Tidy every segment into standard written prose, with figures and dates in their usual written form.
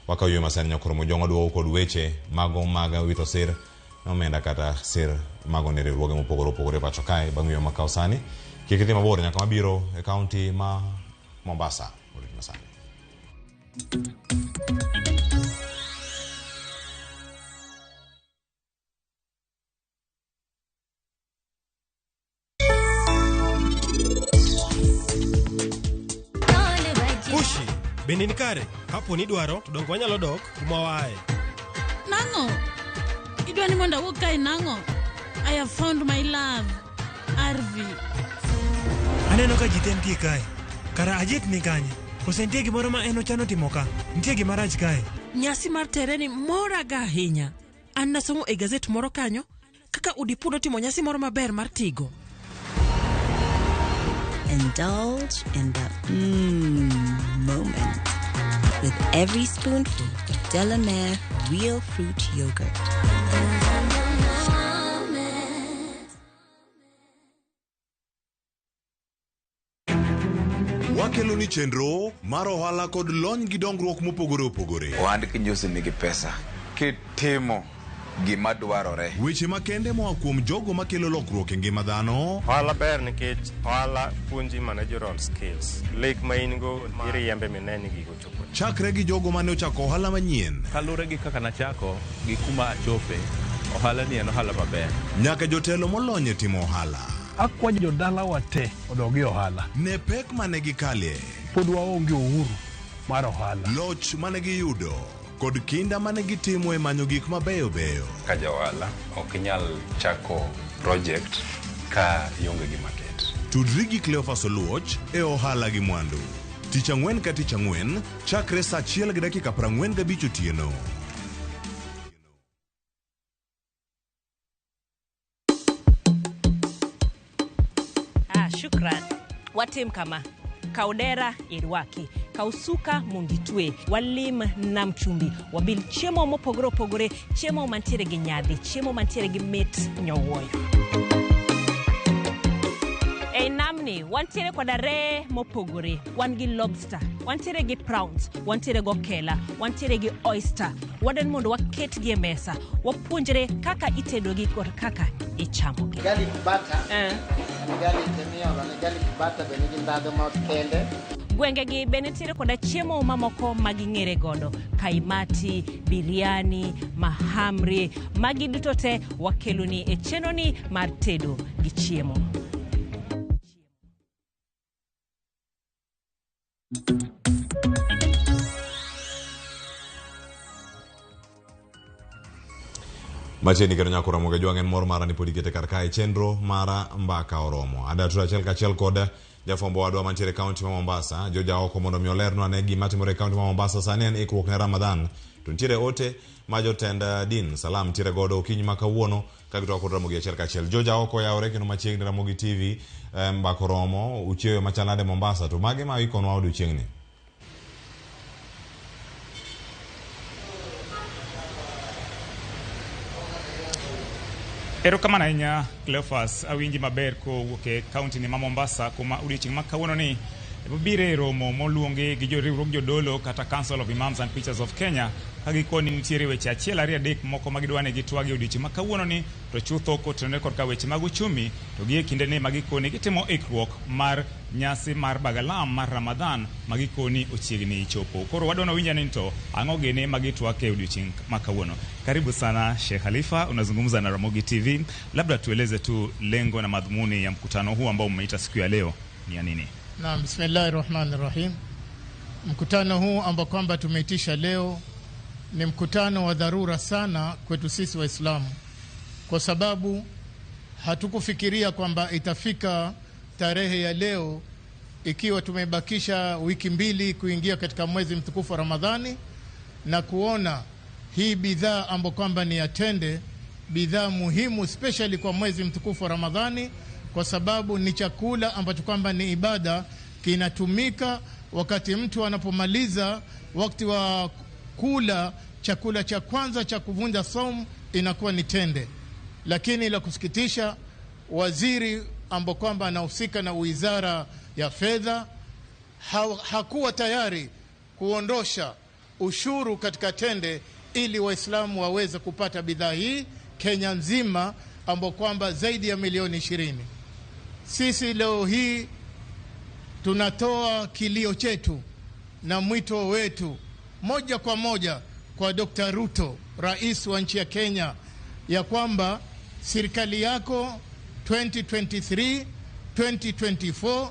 Wakaw yweyo masani nyakoro Mojwang' waduogo kod weche mago mag wito sir nomenda kata sir mago ne riwruoge mopogore opogore pacho kae bang' yweyo makaw sani. Kik idhi mabor nyaka mabiro e kaunti ma Mombasa. Orit masani. Kushi, bende ni kare? Kapo ni idwaro, to donge wanyalo dok kuma waaye. Nang'o? Idwa ni mondo awuog kae nang'o? I have found my love. Arvi. Aneno ka ji te nitie kae. Kara Ajit ni kanye? Kose nitie gimoro ma en ochano timo ka? Nitie gima rach kae? Nyasi mar tereni moraga ahinya. An nasomo e gazet moro kanyo kaka Udipu notimo nyasi moro maber mar tigo. Indulge in the moment with every spoonful of Delamere real fruit yogurt. Wakelo ni chenro mar ohala kod lony gi dongruok mopogore opogore. Ohand kinjosi nigi pesa kitimo gima dwarore. Weche makende moa kuom jogo makelo lokruok e ngima dhano. Ohala ber nikech ohala puonji managerial skills. Lek ma in go iriembe mine ni gigo chopo. Chakre gi jogo mane ochako ohala manyien. Kalure gi kaka nachako gi kuma achope, ohala ni en ohala maber. Nyaka jotelo molony e timo ohala. Akwayo jodalawa te odog e ohala. Ne pek mane gikalie. Pod waonge uhuru mar ohala. Loch mane giyudo kod kinda mane gitimo e manyo gik mabeyo beyo. Ka ja ohala ok inyal chako project ka ionge gi market. Tudri gi Cleophas Oluoch e ohala gi mwandu. Tich ang'wen ka tich ang'wen chakre saa 1:45 otieno. Ah, shukran. Watim kama. Kaw dera irwaki, kaw suka mondo itwe, walim nam chumbi, wabil chiemo mopogore opogore, chiemo mantiere gi nyadhi, chiemo mantiere gi mit nyowuoyo. Ei namni wantiere koda reye mopogore, wan gi lobster, wantiere gi prawns, wantiere gi okela, wantiere gi oyster. Wadwani mondo waketgi e mesa, wapuonjre kaka itedogi kod kaka ichamogi. Garlic butter. Garlic miolo ne garlic butter be nigi ndhadhu ma kende. Gwengegi be nitiere koda chiemo mamoko ma ging'ere godo, kaimati, biryani, mahamri, magi duto te wakeloni e chenroni mar tedo gi chiemo. Machiegni kendo nyako Ramogi Ajwang' en mor mara ni pod ikete kar kae chenro mara mbaka oromo. Ada tudo achiel kachiel kod jafwambo wadwa mantiere e kaunti ma Mombasa, Joja Oko, mondo mi olernwa ane gima timore e kaunti ma Mombasa sani en ikruok ne Ramadhan. To nitiere ote ma jotend din Salam nitiere godo okinyi ma kawuono ka gitwak kod Ramogi achiel kachiel. Joja Oko yawore kendo machiegni Ramogi TV, mbaka oromo, uchiewe machal nade Mombasa, to mage ma ikonwa odiochieng'ni? Erokamano ahinya Cleophas, awinji maber kowuok e kaunti ni ma Mombasa kuma odiochieng' ma kawuono ni biro e romo moluongi gi joriwruog jodolo kata Council of Imams and Preachers of Kenya ka gikoni nitiere weche achiel ariyo adek moko ma gidwa ni gitwagi odiochieng' ma kawuono ni to chutho kotenore korka weche mag uchumi to gi e kinde ni ma gikoni gitimo ikruok mar nyasi mar bagalam mar Ramadhan ma gikoni ochiegni chopo. Koro wadwa winja ni to ang'o gini ma gitwak e odiochieng' ma kawuono. Karibu sana Sheikh Khalifa, unazungumza na Ramogi TV. Labda tueleze tu lengo na madhumuni ya mkutano huu ambao umeita siku ya leo ni ya nini? Naam, bismillahir rahmanir rahim. Mkutano huu ambao kwamba tumeitisha leo ni mkutano wa dharura sana kwetu sisi Waislamu, kwa sababu hatukufikiria kwamba itafika tarehe ya leo ikiwa tumebakisha wiki mbili kuingia katika mwezi mtukufu wa Ramadhani, na kuona hii bidhaa ambayo kwamba ni ya tende, bidhaa muhimu especially kwa mwezi mtukufu wa Ramadhani, kwa sababu ni chakula ambacho kwamba ni ibada, kinatumika wakati mtu anapomaliza wakati wa kula chakula cha kwanza cha kuvunja saumu inakuwa ni tende. Lakini la kusikitisha, waziri ambao kwamba anahusika na wizara ya fedha hakuwa tayari kuondosha ushuru katika tende ili Waislamu waweze kupata bidhaa hii Kenya nzima, ambao kwamba zaidi ya milioni 20. Sisi leo hii tunatoa kilio chetu na mwito wetu moja kwa moja kwa Dr. Ruto, rais wa nchi ya Kenya, ya kwamba serikali yako 2023 2024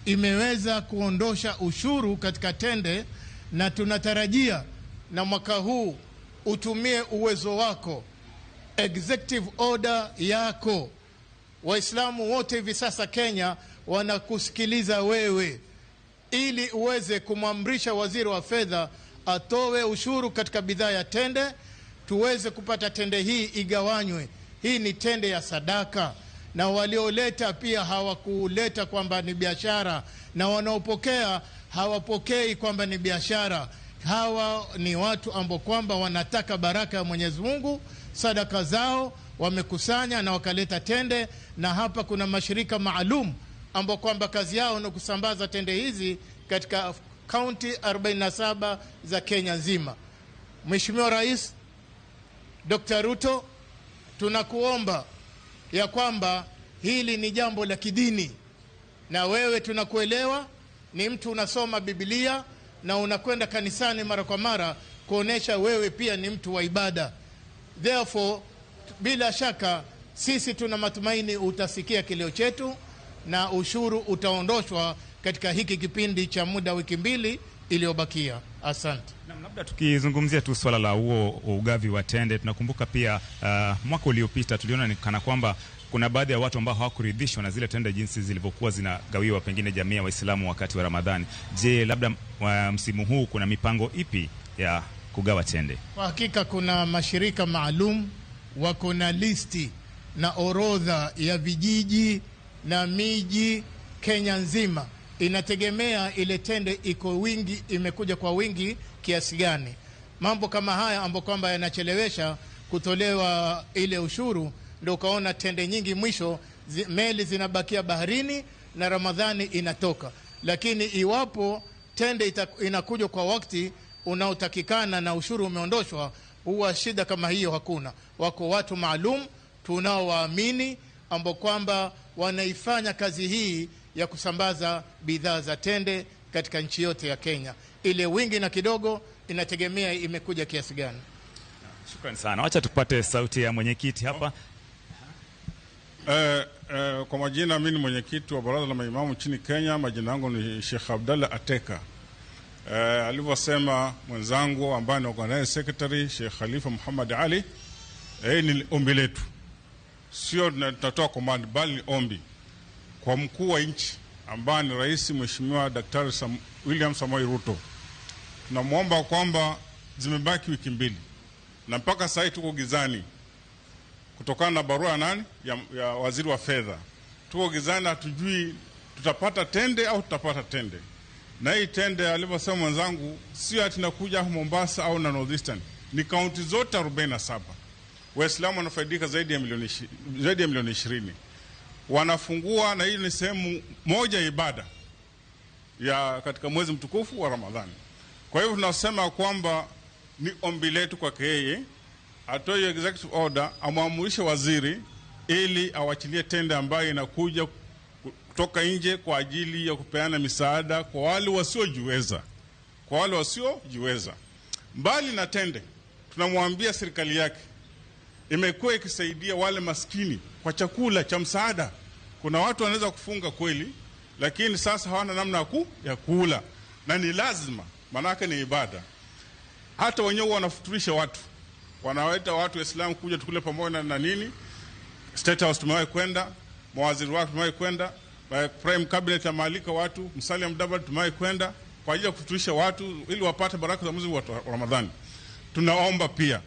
imeweza kuondosha ushuru katika tende, na tunatarajia na mwaka huu utumie uwezo wako, executive order yako. Waislamu wote hivi sasa Kenya wanakusikiliza wewe, ili uweze kumwamrisha waziri wa fedha atoe ushuru katika bidhaa ya tende, tuweze kupata tende hii igawanywe. Hii ni tende ya sadaka, na walioleta pia hawakuleta kwamba ni biashara, na wanaopokea hawapokei kwamba ni biashara. Hawa ni watu ambao kwamba wanataka baraka ya Mwenyezi Mungu, sadaka zao wamekusanya na wakaleta tende, na hapa kuna mashirika maalum ambao kwamba kazi yao ni kusambaza tende hizi katika kaunti 47 za Kenya nzima. Mheshimiwa Rais Dr. Ruto, tunakuomba ya kwamba hili ni jambo la kidini, na wewe tunakuelewa, ni mtu unasoma Biblia na unakwenda kanisani mara kwa mara kuonesha wewe pia ni mtu wa ibada. Therefore, bila shaka sisi tuna matumaini utasikia kilio chetu na ushuru utaondoshwa katika hiki kipindi cha muda wiki mbili iliyobakia. Asante. Labda tukizungumzia tu swala la huo ugavi wa tende, tunakumbuka pia mwaka uliopita tuliona ni kana kwamba kuna baadhi ya watu ambao hawakuridhishwa na zile tende jinsi zilivyokuwa zinagawiwa pengine jamii ya Waislamu wakati wa Ramadhani. Je, labda msimu huu kuna mipango ipi ya kugawa tende? Kwa hakika kuna mashirika maalum wako na listi na orodha ya vijiji na miji Kenya nzima. Inategemea ile tende iko wingi, imekuja kwa wingi kiasi gani. Mambo kama haya ambayo kwamba yanachelewesha kutolewa ile ushuru, ndio ukaona tende nyingi mwisho meli zinabakia baharini na Ramadhani inatoka. Lakini iwapo tende inakuja kwa wakati unaotakikana na ushuru umeondoshwa, huwa shida kama hiyo hakuna. Wako watu maalum tunaowaamini ambao kwamba wanaifanya kazi hii ya kusambaza bidhaa za tende katika nchi yote ya Kenya. Ile wingi na kidogo inategemea imekuja kiasi gani. Shukrani sana. Wacha tupate sauti ya mwenyekiti hapa. Kwa majina mimi ni mwenyekiti wa Baraza la Maimamu nchini Kenya. Majina yangu ni Sheikh Abdallah Ateka. Alivyosema mwenzangu ambaye ni organizing secretary Sheikh Khalifa Muhammad Ali, ni ombi letu, sio tunatoa command, bali ni ombi kwa mkuu wa nchi ambaye ni Rais Mheshimiwa Daktari William Samoei Ruto. Tunamuomba kwamba zimebaki wiki mbili na mpaka sasa tuko gizani kutokana na barua nani ya waziri wa fedha. Tuko gizani, hatujui tutapata tende au tutapata tende. Na hii tende alivyosema mwenzangu, sio ati nakuja Mombasa au na Northeastern, ni kaunti zote 47. Waislamu wanafaidika zaidi ya milioni 20. Wanafungua, na hii ni sehemu moja ibada ya katika mwezi mtukufu wa Ramadhani. Kwa hivyo tunasema kwamba ni ombi letu kwake yeye atoe executive order, amwamurishe waziri ili awachilie tende ambayo inakuja kutoka nje kwa ajili ya kupeana misaada kwa wale wasiojiweza. Kwa wale wasiojiweza. Mbali na tende, tunamwambia serikali yake imekuwa ikisaidia wale maskini kwa chakula cha msaada. Kuna watu wanaweza kufunga kweli, lakini sasa hawana namna ya kula, na ni lazima, manake ni ibada. Hata wenyewe wanafuturisha watu, wanawaita watu Waislamu kuja tukule pamoja na nini. State House tumewahi kwenda, mawaziri wake tumewahi kwenda, Prime Cabinet amealika watu, Musalia Mudavadi tumewahi kwenda kwa ajili ya kufuturisha watu ili wapate baraka za mwezi wa Ramadhani. Tunaomba pia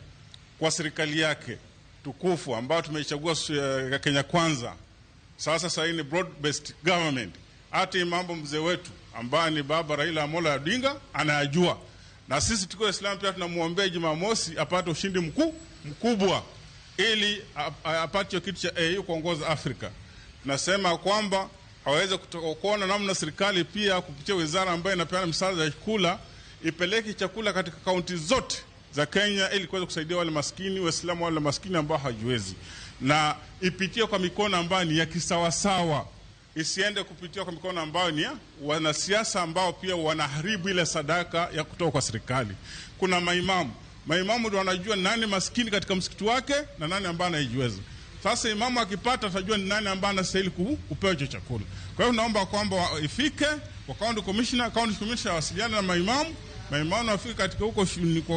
kwa serikali yake tukufu ambayo tumeichagua Kenya Kwanza, sasa ni broad based government. Hata mambo mzee wetu ambaye ni baba Raila Amolo Odinga anayajua, na sisi tuko Waislamu pia tunamuombea Jumamosi apate ushindi mkubwa ili apate kitu cha AU kuongoza Afrika. Tunasema kwamba hawaweze kuona namna serikali pia kupitia wizara ambayo inapeana msaada ya chakula ipeleke chakula katika kaunti zote za Kenya ili kuweza kusaidia wale maskini, Waislamu wale maskini ambao hawajiwezi, na ipitie kwa mikono ambayo ni ya kisawasawa, isiende kupitia kwa mikono ambayo ni ya wanasiasa ambao pia wanaharibu ile sadaka ya kutoka kwa serikali. Kuna maimamu, maimamu ndio wanajua nani maskini katika msikiti wake na nani ambaye anaijiweza. Sasa imamu akipata atajua ni nani ambaye anastahili kupewa hicho chakula. Kwa hiyo naomba kwamba ifike kwa county commissioner, county commissioner awasiliane na maimamu, maimamu wafike katika huko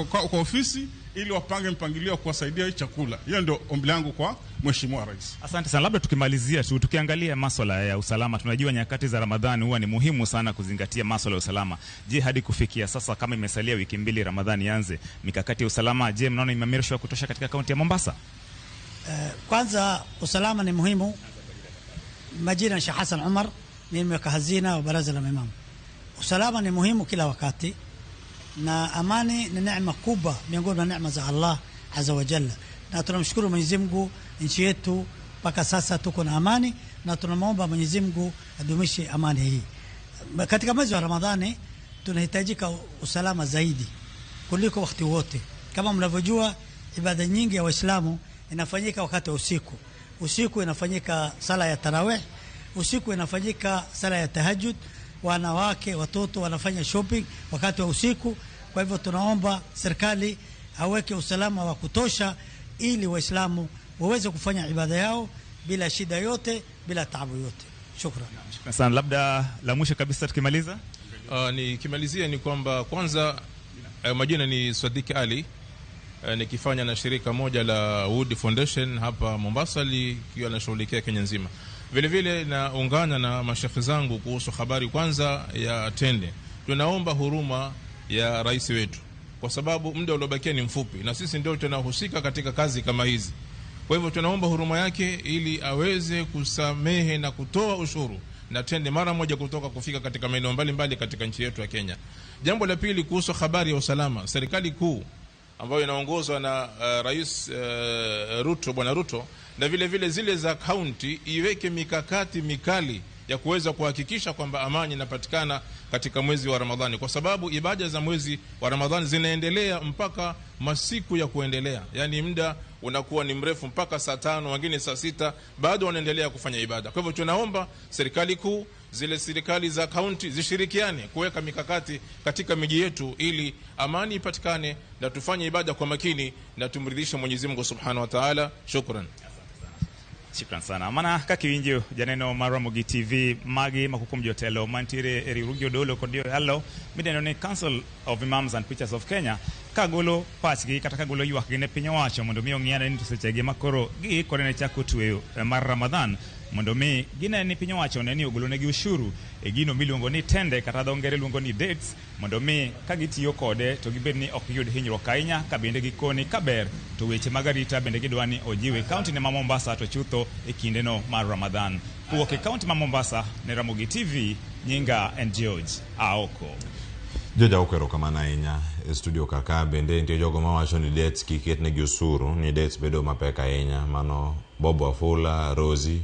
kwa ofisi ili wapange mpangilio wa kuwasaidia hii chakula. Hiyo ndio ombi langu kwa Mheshimiwa Rais. Asante sana. Labda tukimalizia tu, tukiangalia maswala ya usalama, tunajua nyakati za Ramadhani huwa ni muhimu sana kuzingatia maswala ya usalama. Je, hadi kufikia sasa kama imesalia wiki 2 Ramadhani ianze, mikakati ya usalama je, mnaona imeimarishwa kutosha katika kaunti ya Mombasa? Kwanza usalama ni muhimu. Majina Sheikh Hassan Umar, ni mweka hazina wa baraza la maimamu. Usalama ni muhimu kila wakati, na amani ni neema kubwa miongoni mwa neema za Allah Azza wa Jalla, na tunamshukuru Mwenyezi Mungu, nchi yetu mpaka sasa tuko na amani, na tunamwomba Mwenyezi Mungu adumishe amani hii. Katika mwezi wa Ramadhani tunahitajika usalama zaidi kuliko wakati wote. Kama mnavyojua, ibada nyingi ya Waislamu inafanyika wakati wa usiku. Usiku inafanyika sala ya tarawih, usiku inafanyika sala ya tahajjud, wanawake watoto wanafanya shopping wakati wa usiku. Kwa hivyo tunaomba serikali aweke usalama wa kutosha ili Waislamu waweze kufanya ibada yao bila shida yote, bila taabu yote. Shukran. Shukran sana. Labda la mwisho kabisa tukimaliza? Nikimalizia ni kwamba kwanza, majina ni Swadiki Ali, nikifanya na shirika moja la Wood Foundation hapa Mombasa likiwa linashughulikia Kenya nzima. Vile vile naungana na mashekhe zangu kuhusu habari kwanza ya tende. Tunaomba huruma ya rais wetu kwa sababu muda uliobakia ni mfupi na sisi ndio tunahusika katika kazi kama hizi. Kwa hivyo tunaomba huruma yake ili aweze kusamehe na kutoa ushuru na tende mara moja kutoka kufika katika maeneo mbalimbali katika nchi yetu ya Kenya. Jambo la pili kuhusu habari ya usalama, serikali kuu ambayo inaongozwa na Rais Ruto, Bwana Ruto, na vile vile zile za county iweke mikakati mikali ya kuweza kuhakikisha kwamba amani inapatikana katika mwezi wa Ramadhani, kwa sababu ibada za mwezi wa Ramadhani zinaendelea mpaka masiku ya kuendelea, yani muda unakuwa ni mrefu mpaka saa 5, wengine saa 6 bado wanaendelea kufanya ibada. Kwa hivyo tunaomba serikali kuu, zile serikali za county zishirikiane kuweka mikakati katika miji yetu ili amani ipatikane na tufanye ibada kwa makini na tumridhishe Mwenyezi Mungu Subhanahu wa Ta'ala. Shukran. Shukran sana. Mana kaka iwinjo janeno mar Ramogi TV magi moko kuom jotelo mantiere e riwruog jodolo kod joyalo midendo ni Council of Imams and Preachers of Kenya kagolo pachgi kata kagolo ywakgi ne piny owacho mondo mi ong'iyane ni to sechegi makoro giikore ne chako tweyo mar Ramadhan mondo mi gine ni piny owacho ne ni ogolonegi ushuru e gino miluongo ni tende kata dho ngere luongo ni dates mondo mi ka gitiyo kode to gibed ni ok giyud hinyruok ahinya ka bende gikoni kaber to weche mag arita bende gidwa ni ojiwe kaunti ne ma Mombasa to chutho e kindeno mar Ramadhan. Kowuok e kaunti ma Mombasa ne Ramogi TV, nyinga en George Aoko. George Aoko, erokamano ahinya. E studio kar ka bende nitie jogo mawacho ni dates kik ketnegi osuru, ni dates bedo mapek ahinya. Mano Bob Wafula, Rosie,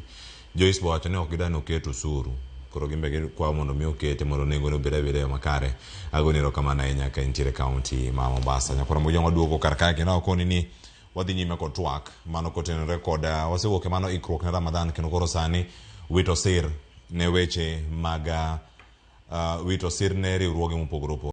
Joyce bo wacho ni ok gidwa ni oket osuru. Koro gin be gikwayo mondo mi okete mondo nengone obed abeda e yo makare. Agoni erokamano ahinya ka intiere kaunti ma Mombasa. Nyakoro Mojong waduogo kar kae kendo akoni ni wadhi nyime kod twak mano kotenore kod wasewuok e mano ikruok ne Ramadhan kendo koro sani wito sir ne weche mag wito sir ne riwruoge mopogore opogore.